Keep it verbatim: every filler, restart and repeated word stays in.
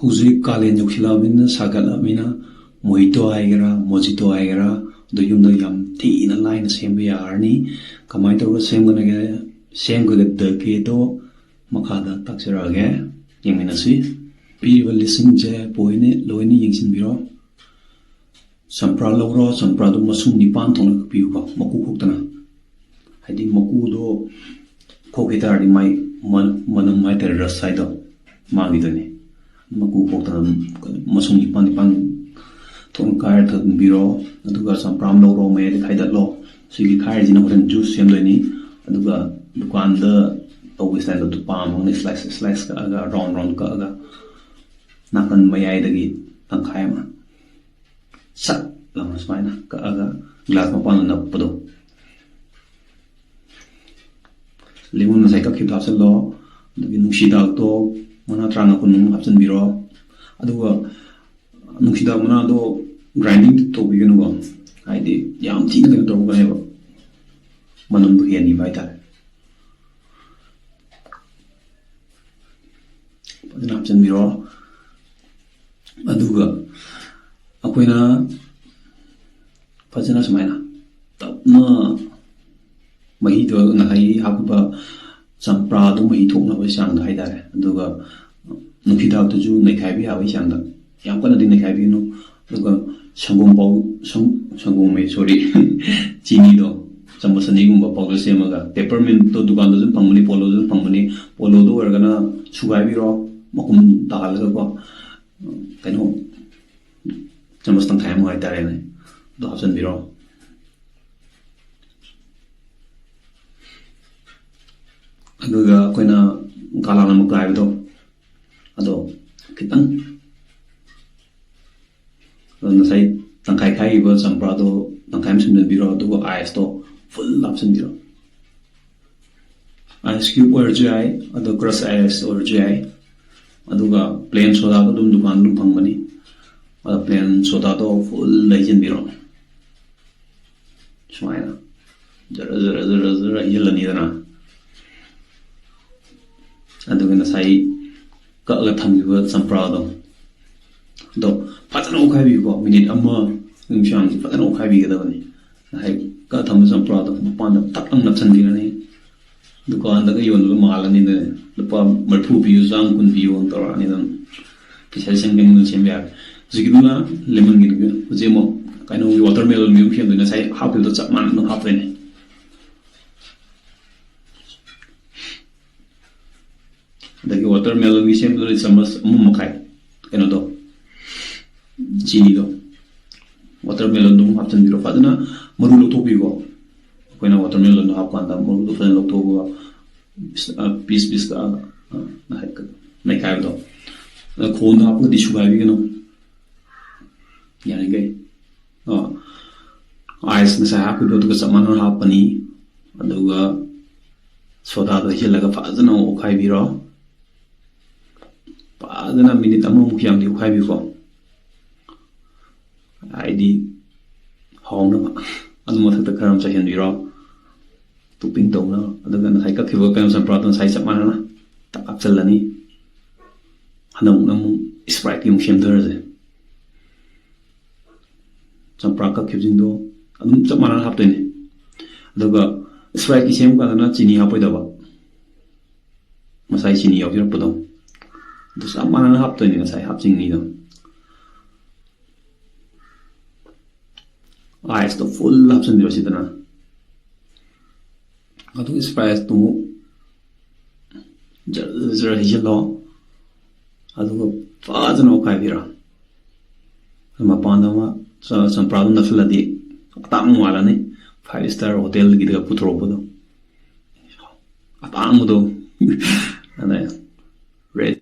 ꯍꯧꯖꯤꯛ ꯀꯥꯂꯦꯟ ꯌꯧꯁꯤꯜꯂꯛꯑꯕꯅꯤꯅ, ꯁꯥꯒꯠꯂꯛꯑꯕꯅꯤꯅ, ꯃꯣꯍꯤꯇꯣ ꯍꯥꯏꯒꯦꯔꯥ, ꯃꯣꯖꯤꯇꯣ ꯍꯥꯏꯒꯦꯔꯥ, ꯑꯗꯨ ꯌꯨꯝꯗ ꯌꯥꯝ ꯊꯤꯅ ꯂꯥꯏꯅ ꯁꯦꯝꯕ ꯌꯥꯔꯅꯤ꯫ ꯀꯃꯥꯏꯅ ꯇꯧꯔꯒ ꯁꯦꯝꯒꯅꯒꯦ, ꯁꯦꯝꯒꯗꯒꯦꯗꯣ ꯃꯈꯥꯗ ꯇꯥꯛꯆꯔꯛꯑꯒꯦ, ꯌꯦꯡꯃꯤꯟꯅꯁꯤ꯫ ꯄꯤꯔꯤꯕ ꯂꯤꯁꯤꯡꯁꯦ ꯄꯣꯏꯅ ꯂꯣꯏꯅ ꯌꯦꯡꯁꯤꯟꯕꯤꯔꯣ꯫ ꯆꯝꯄ꯭ꯔꯥ ꯂꯧꯔꯣ, ꯆꯝꯄ꯭ꯔꯥꯗꯣ ꯃꯁꯨꯡ ꯅꯤꯄꯥꯟ ꯊꯣꯛꯅ ꯀꯛꯄꯤꯌꯨꯀꯣ, ꯃꯀꯨ ꯈꯣꯛꯇꯅ꯫ ꯍꯥꯏꯗꯤ ꯃꯀꯨꯗꯣ ꯈꯣꯛꯈꯤ ꯇꯥꯔꯗꯤ ꯃꯥꯏ ꯃ-, ꯃꯅꯝ ꯍꯥꯏꯇꯥꯔꯦ, ꯔꯁ ꯍꯥꯏꯗꯣ ꯃꯥꯡꯈꯤꯗꯣꯏꯅꯤ꯫ ꯃꯀꯨ ꯈꯣꯛꯇꯅ ꯑꯗꯨꯝ ꯃꯁꯨꯡ ꯅꯤꯄꯥꯟ ꯅꯤꯄꯥꯟ ꯊꯣꯛꯅ ꯀꯥꯏꯔ ꯊꯝꯕꯤꯔꯣ꯫ ꯑꯗꯨꯒ ꯆꯝꯄ꯭ꯔꯥ ꯑꯃ ꯂꯧꯔꯣ, ꯃꯌꯥꯏꯗ ꯈꯥꯏꯗꯠꯂꯣ꯫ ꯁꯤꯒꯤ ꯈꯥꯏꯔꯤꯁꯤꯅ ꯍꯣꯔꯦꯟ ꯖꯨꯁ ꯁꯦꯝꯗꯣꯏꯅꯤ꯫ ꯑꯗꯨꯒ ꯗꯨꯀꯥꯟꯗ ꯇꯧꯕ ꯏꯁꯇꯥꯏꯜꯗ ꯇꯨꯄꯥ ꯑꯃꯅ ꯁ꯭ꯂꯥꯏꯁ ꯁ꯭ꯂꯥꯏꯁ ꯀꯛꯑꯒ, ꯔꯥꯎꯟ ꯔꯥꯎꯟ ꯀꯛꯑꯒ, ꯅꯥꯀꯟ ꯃꯌꯥꯏꯗꯒꯤ ꯇꯪꯈꯥꯏ ꯑꯃ ꯁꯠ ꯂꯥꯎꯅ ꯁꯨꯃꯥꯏꯅ ꯀꯛꯑꯒ ꯒ꯭ꯂꯥꯁ ꯃꯄꯥꯟꯗ ꯅꯞꯄꯗꯣ꯫ ꯂꯤꯃꯣꯟ ꯉꯁꯥꯏ ꯀꯛꯈꯤꯕꯗꯣ ꯍꯥꯞꯆꯤꯜꯂꯣ꯫ ꯑꯗꯨꯒꯤ ꯅꯨꯡꯁꯤꯗꯥꯛꯇꯣ ꯃꯅꯥ ꯇꯔꯥꯃꯉꯥ ꯀꯨꯟꯃꯨꯛ ꯍꯥꯞꯆꯤꯟꯕꯤꯔꯣ꯫ ꯑꯗꯨꯒ ꯅꯨꯡꯁꯤꯗꯥꯛ ꯃꯅꯥꯗꯣ ꯒ꯭ꯔꯥꯏꯟꯗꯤꯡ ꯇꯧꯕꯤꯒꯅꯨꯀꯣ, ꯍꯥꯏꯗꯤ ꯌꯥꯝ ꯊꯤꯅ ꯀꯩꯅꯣ ꯇꯧꯔꯛꯀꯅꯦꯕ, ꯃꯅꯝꯗꯣ ꯍꯦꯟꯈꯤꯕ ꯍꯥꯏꯇꯥꯔꯦ꯫ ꯐꯖꯅ ꯍꯥꯞꯆꯤꯟꯕꯤꯔꯣ꯫ ꯑꯗꯨꯒ ꯑꯩꯈꯣꯏꯅ ꯐꯖꯅ ꯁꯨꯃꯥꯏꯅ ꯇꯞꯅ ꯃꯍꯤꯗꯣ, ꯉꯁꯥꯏꯒꯤ ꯍꯥꯞꯄꯤꯕ ꯆꯝꯄ꯭ꯔꯥꯗꯣ ꯃꯍꯤ ꯊꯣꯛꯅꯕ ꯆꯥꯡꯗ ꯍꯥꯏꯇꯥꯔꯦ꯫ ꯑꯗꯨꯒ ꯅꯨꯡꯁꯤꯗꯥꯛꯇꯨꯁꯨ ꯅꯩꯈꯥꯏꯕ ꯌꯥꯕꯒꯤ ꯆꯥꯡꯗ, ꯌꯥꯝ ꯀꯟꯅꯗꯤ ꯅꯩꯈꯥꯏꯕꯤꯒꯅꯨ꯫ ꯑꯗꯨꯒ ꯁꯪꯒꯣꯝ ꯄꯥꯎ-, ꯁꯪ-, ꯁꯪꯒꯣꯝ ꯑꯦ, ꯁꯣꯔꯤ, ꯆꯤꯅꯤꯗꯣ ꯆꯥꯃꯁ ꯑꯅꯤꯒꯨꯝꯕ ꯄꯥꯎꯗꯔ ꯁꯦꯝꯃꯒ, ꯄꯦꯄꯔꯃꯤꯟꯠꯇꯣ ꯗꯨꯀꯥꯟꯗꯁꯨ ꯑꯗꯨꯝ ꯐꯪꯕꯅꯤ, ꯄꯣꯂꯣꯗꯁꯨ ꯑꯗꯨꯝ ꯐꯪꯕꯅꯤ, ꯄꯣꯂꯣꯗ ꯑꯣꯏꯔꯒꯅ ꯁꯨꯒꯥꯏꯕꯤꯔꯣ, ꯃꯈꯨꯝ ꯇꯥꯍꯜꯂꯒꯀꯣ, ꯀꯩꯅꯣ, ꯆꯥꯃꯁ ꯇꯪꯈꯥꯏ ꯑꯃ ꯍꯥꯏꯇꯥꯔꯦꯅꯦ, ꯑꯗꯨ ꯍꯥꯞꯆꯤꯟꯕꯤꯔꯣ꯫ ꯑꯗꯨꯒ ꯑꯩꯈꯣꯏꯅ ꯀꯥꯂꯥ ꯅꯃꯛ ꯍꯥꯏꯕꯗꯣ, ꯑꯗꯣ ꯈꯤꯇꯪ, ꯑꯗꯣ ꯉꯁꯥꯏ ꯇꯪꯈꯥꯏ ꯈꯥꯏꯈꯤꯕ ꯆꯝꯄ꯭ꯔꯥꯗꯣ ꯇꯪꯈꯥꯏ ꯑꯃ ꯁꯨꯝꯖꯤꯟꯕꯤꯔꯣ, ꯑꯗꯨꯒ ꯑꯥꯏꯁꯇꯣ ꯐꯨꯜ ꯍꯥꯞꯆꯤꯟꯕꯤꯔꯣ꯫ ꯑꯥꯏꯁ ꯀ꯭ꯌꯨꯕ ꯑꯣꯏꯔꯁꯨ ꯌꯥꯏ, ꯑꯗꯣ ꯀ꯭ꯔꯁ ꯑꯥꯏꯁ ꯑꯣꯏꯔꯁꯨ ꯌꯥꯏ꯫ ꯑꯗꯨꯒ ꯄ꯭ꯂꯦꯟ ꯁꯣꯗꯥꯗꯣ ꯑꯗꯨꯝ ꯗꯨꯀꯥꯟꯗ ꯑꯗꯨꯝ ꯐꯪꯕꯅꯤ꯫ ꯑꯗꯣ ꯄ꯭ꯂꯦꯟ ꯁꯣꯗꯥꯗꯣ ꯐꯨꯜ ꯍꯩꯖꯤꯟꯕꯤꯔꯣ꯫ ꯁꯨꯃꯥꯏꯅ ꯖꯔ ꯖꯔ ꯖꯔ ꯖꯔ ꯍꯩꯖꯤꯜꯂꯅꯤꯗꯅ꯫ ꯑꯗꯨꯒ ꯉꯁꯥꯏ ꯀꯛꯑꯒ ꯊꯝꯈꯤꯕ ꯆꯝꯄ꯭ꯔꯥꯗꯣ, ꯑꯗꯣ ꯐꯖꯅ ꯑꯣꯠꯈꯥꯏꯕꯤꯌꯨꯀꯣ꯫ ꯃꯤꯅꯤꯠ ꯑꯃ ꯅꯤꯃꯤꯠ ꯌꯥꯝꯁꯤ ꯐꯖꯅ ꯑꯣꯠꯈꯥꯏꯕꯤꯒꯗꯕꯅꯤ꯫ ꯉꯁꯥꯏ ꯀꯛꯑ ꯊꯝꯕ ꯆꯝꯄ꯭ꯔꯥꯗꯣ ꯃꯄꯥꯟꯗ ꯇꯛ ꯂꯥꯎꯅ ꯅꯞꯁꯤꯟꯕꯤꯔꯅꯤ꯫ ꯗꯨꯀꯥꯟꯗꯒ ꯌꯣꯟꯕꯗꯣ ꯃꯥꯜꯂꯅꯤꯅꯦ꯫ ꯂꯨꯄꯥ ꯃꯔꯤꯐꯨ ꯄꯤꯌꯨ, ꯆꯥꯝ ꯀꯨꯟ ꯄꯤꯌꯨ ꯇꯧꯔꯛꯑꯅꯤ ꯑꯗꯨꯝ꯫ ꯄꯩꯁꯥ ꯁꯦꯝ ꯁꯦꯝ ꯁꯦꯝꯕ ꯌꯥꯔꯦ꯫ ꯍꯧꯖꯤꯛꯀꯤꯗꯨꯅ ꯂꯦꯃꯟꯒꯤꯗꯨꯒ ꯍꯧꯖꯤꯛ ꯑꯃꯨꯛ ꯀꯩꯅꯣꯒꯤ ꯋꯥꯇꯔꯃꯦꯂꯣꯟꯒꯤ ꯑꯃꯨꯛ ꯁꯦꯝꯗꯣꯏꯅꯦ꯫ ꯉꯁꯥꯏ ꯍꯥꯞꯈꯤꯕꯗꯣ ꯆꯞ ꯃꯥꯟꯅꯅ ꯑꯗꯨꯝ ꯍꯥꯞꯇꯣꯏꯅꯦ꯫ ꯑꯗꯒꯤ ꯋꯥꯇꯔꯃꯦꯂꯣꯟꯒꯤ ꯁꯦꯝꯕꯗꯨꯗꯤ ꯆꯥꯃꯁ ꯑꯃ ꯃꯈꯥꯏ ꯀꯩꯅꯣꯗꯣ, ꯆꯤꯅꯤꯗꯣ, ꯋꯥꯇꯔꯃꯦꯂꯣꯟꯗꯣ ꯑꯃꯨꯛ ꯍꯥꯞꯆꯤꯟꯕꯤꯔꯣ꯫ ꯐꯖꯅ ꯃꯔꯨ ꯂꯧꯊꯣꯛꯄꯤꯀꯣ꯫ ꯑꯩꯈꯣꯏꯅ ꯋꯥꯇꯔꯃꯦꯂꯣꯟꯗꯣ ꯍꯥꯞꯄꯀꯥꯟꯗ ꯃꯔꯨꯗꯣ ꯐꯖꯅ ꯂꯧꯊꯣꯛꯑꯒ ꯄꯤꯁ ꯄꯤꯁ ꯀꯛꯑꯒ, ꯑ, ꯅꯩꯈꯥꯏꯕꯗꯣ꯫ ꯑꯗ ꯈꯣꯟꯗ ꯍꯥꯞꯄꯒꯗꯤ ꯁꯨꯒꯥꯏꯕꯤꯒꯅꯨ ꯌꯥꯔꯤꯈꯩ꯫ ꯑ, ꯑꯥꯏꯁ ꯉꯁꯥꯏ ꯍꯥꯞꯈꯤꯕꯗꯣ ꯑꯗꯨꯒ ꯆꯞ ꯃꯥꯟꯅꯅ ꯍꯥꯞꯄꯅꯤ꯫ ꯑꯗꯨꯒ ꯁꯣꯗꯥꯗꯣ ꯍꯩꯖꯤꯜꯂꯒ ꯐꯖꯅ ꯑꯃꯨꯛ ꯑꯣꯠꯈꯥꯏꯕꯤꯔꯣ꯫ ꯐꯖꯅ ꯃꯤꯅꯤꯠ ꯑꯃꯃꯨꯛ ꯌꯥꯝꯗꯤ ꯑꯣꯠꯈꯥꯏꯕꯤꯌꯨꯀꯣ꯫ ꯍꯥꯏꯗꯤ ꯍꯥꯎꯅꯕ꯫ ꯑꯗꯨ ꯃꯊꯛꯇ ꯈꯔ ꯑꯃ ꯆꯥꯏꯁꯤꯟꯕꯤꯔꯣ꯫ ꯇꯣꯞꯄꯤꯡ ꯇꯧꯅꯕ꯫ ꯑꯗꯨꯒ ꯉꯁꯥꯏ ꯀꯛꯈꯤꯕ ꯀꯩꯅꯣ ꯆꯝꯄ꯭ꯔꯥꯗꯣ ꯉꯁꯥꯏ ꯆꯞ ꯃꯥꯟꯅꯅ ꯇꯛ ꯍꯥꯞꯆꯤꯜꯂꯅꯤ꯫ ꯍꯟꯗꯛ ꯑꯃꯨꯛ ꯏꯁꯄ꯭ꯔꯥꯏꯠꯀꯤ ꯑꯃꯨꯛ ꯁꯦꯝꯊꯔꯁꯦ꯫ ꯆꯝꯄ꯭ꯔꯥ ꯀꯛꯈꯤꯕꯁꯤꯡꯗꯣ ꯑꯗꯨꯝ ꯆꯞ ꯃꯥꯟꯅꯅ ꯍꯥꯞꯇꯣꯏꯅꯦ꯫ ꯑꯗꯨꯒ ꯏꯁꯄ꯭ꯔꯥꯏꯠꯀꯤ ꯁꯦꯝꯕ ꯀꯥꯟꯗꯅ ꯆꯤꯅꯤ ꯍꯥꯞꯄꯣꯏꯗꯕ꯫ ꯉꯁꯥꯏ ꯆꯤꯅꯤ ꯌꯥꯎꯕꯤꯔꯛꯄꯗꯣ ꯑꯗꯨ ꯆꯞ ꯃꯥꯟꯅꯅ ꯍꯥꯞꯇꯣꯏꯅꯦ, ꯉꯁꯥꯏ ꯍꯥꯞꯆꯤꯡꯉꯤꯗꯣ꯫ ꯑꯥꯏꯁꯇꯣ ꯐꯨꯜ ꯍꯥꯞꯆꯤꯟꯕꯤꯔꯣ ꯁꯤꯗꯅ꯫ ꯑꯗꯨꯒ ꯏꯁꯄ꯭ꯔꯥꯏꯠꯇꯨ ꯑꯃꯨꯛ ꯖꯔ ꯖꯔ ꯍꯩꯖꯤꯜꯂꯣ꯫ ꯑꯗꯨꯒ ꯐꯖꯅ ꯑꯣꯠꯈꯥꯏꯕꯤꯔꯣ꯫ ꯃꯄꯥꯟꯗ ꯑꯃ ꯆ-, ꯆꯝꯄ꯭ꯔꯥꯗꯨ ꯅꯞꯁꯤꯜꯂꯗꯤ ꯑꯇꯥꯡꯕ ꯃꯥꯜꯂꯅꯤ꯫ Five star hotel ꯒꯤꯗꯒ ꯄꯨꯊꯣꯔꯛꯄꯗꯣ꯫ ꯑꯇꯥꯡꯕꯗꯣ꯫ ꯑꯗ red